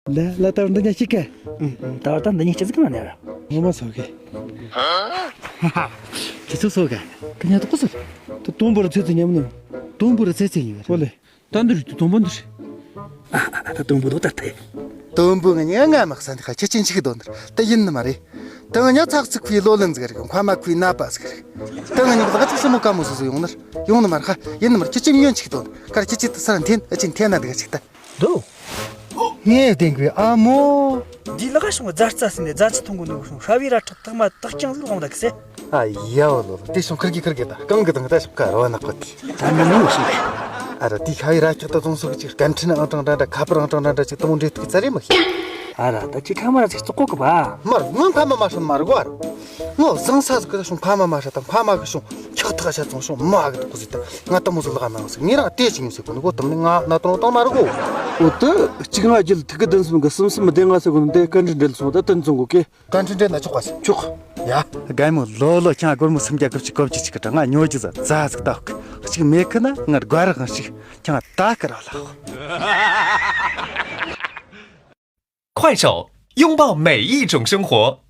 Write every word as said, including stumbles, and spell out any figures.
ལ་ལ་ད་འདི་ཉག་ཅིག་ག་ད་ད་འདི་ཉག་ཅིག་ཟིག་མ་ནས་ར། ངོ་མ་སོ་གི་ཁྱེད་ཚོ་སོ་ག་ཁ་ཉག་ཏོག་སོ། ད་དུམ་བུ་རུ་ཚོད་ཚོད་ཉམས་ནི། དུམ་བུ་རུ་ཚོད་ཚོད་ཡིན་པ་ལེ། ད་འདི་རེད། དུམ་བུ་འདི་རེད། ད་དུམ་བུ་ལོག་ད་ཐེ། དུམ་བུ་ང་ཉག་ང་མ་ཁ་སང་ཁ་ཁྱེད་ཅི་འཆི་གི་དོན་ད་ཡིན་ནི་མ་རེད། ད་ང་ཉག་ཚག་ཚིག་ཁུའི་ལོ་ལན་ཟིག་རེད། མཁའ་མ་ཁུའི་ནད་པ་ཟིག་རེད། ད་ང་ཉག་ལག་ཚིག་སི་མོ་ཀ་མོ་སོ་སོ་ཡོང་ནི་ཡོང་ནི་མ་རེད། ཁ་ཡིན་ནི་མ་རེད། ཁྱེད་ཅི་ཉོན་འཆི་གི་དོན་ད་ཁར་ཁྱེད་ཅི་ད་སར་འཐེན་ཨ་ཅི་འཐེན་ན་འདི་ག་ཅིག་ད། འདུག་ངས་བསྟན་གི་ཨ་མོ། འདི་ལག་བྱུང་རྫ་རྩ་ཟིན་ནས་རྫ་ཆུ་འཐུང་གི་ནུ་བྱུང་ཤ་བའི་ར་ཁྲག་ཐག་མ་དག་ཀྱང་ཟིག་ལོང་ད་གི་སེ། ཨ་ཡ་བོ་ལོ་ལོ། དེ་བྱུང་ཁུར་གི་ཁུར་གི་ད་གང་གི་དང་ད་བྱུང་ཁ་རོ་ནག་པོ་དེ། ད་མི་མོ་ཞིག་ཨ་ར་དེ་ཤ་བའི་ར་ཁྲག་ད་བཙོང་སོ་གི་ཅིག་སྐད་འཕྲིན་ཨང་གྲངས་འདྲ་འདྲ་ཁ་པར་ཨང་གྲངས་འདྲ་འདྲ་ཅིག་དུ་མོ་འདྲེ་ཐུག་གི་ཚ་རེ་མ་ཤེས། ཨ་ར་ད་ཅི་ཁ་མ་ར་ཅིག་བཙོག་གོ་གི་བ། མར་ངོ་ཁ་མ་མ་ཧྲན་མ་རུ་གོ་ཨ་ར། ངོ་བཟང་ས་ཟིག་གི་བྱུང་ཕ་མ་མ་ཧྲ་དང་ཕ་མ་གི་བྱུང་ཁྱག་ཐག་ཤ་ཚོང་བྱུང་མ་གི་དུ་གོ་ཟིག་ད་ང་ད་མོ་ཟིག་ལག་མ་ཡོང་ཟིག་ངས་རང་དེ་ཅིག་ཡོང་ཟིག་གོ་ནི་གོ་དམ་ནི་ང་ན་དང་དང་མ་རུ་གོ། འོ་དུ་གཅིག་ང་རྒྱལ་ཐིག་གི་བདུན་གསུམ་གི་གསུམ་གསུམ་བདེ་ང་ཟེར་གོ་ནི་དེ་བཀའ་འདྲི་འདྲེ་ལ་སོང་ད་དུན་ཚོང་གོ་གེ། བཀའ་འདྲི་འདྲེ་ན་ཆོག་པ་ཟིག་ཆོག་ཡ། རྒན་མོ་ལོ་ལོ་ཁྱང་སྒོར་མོ་སུམ་བརྒྱ་དགུ་བཅུ་གོ་བཅུ་ཅིག་གི་གྲངས་ང་ཉོ་རྒྱུ་ཟ་རྫ་ཟིག་ད་ཧོག་གཅིག་མེད་ཁི་ན་ང་རྒོལ་རག་ཞིག་ཁྱང་ད་ཀི་ར་ལ་ཧོག 快手，拥抱每一种生活。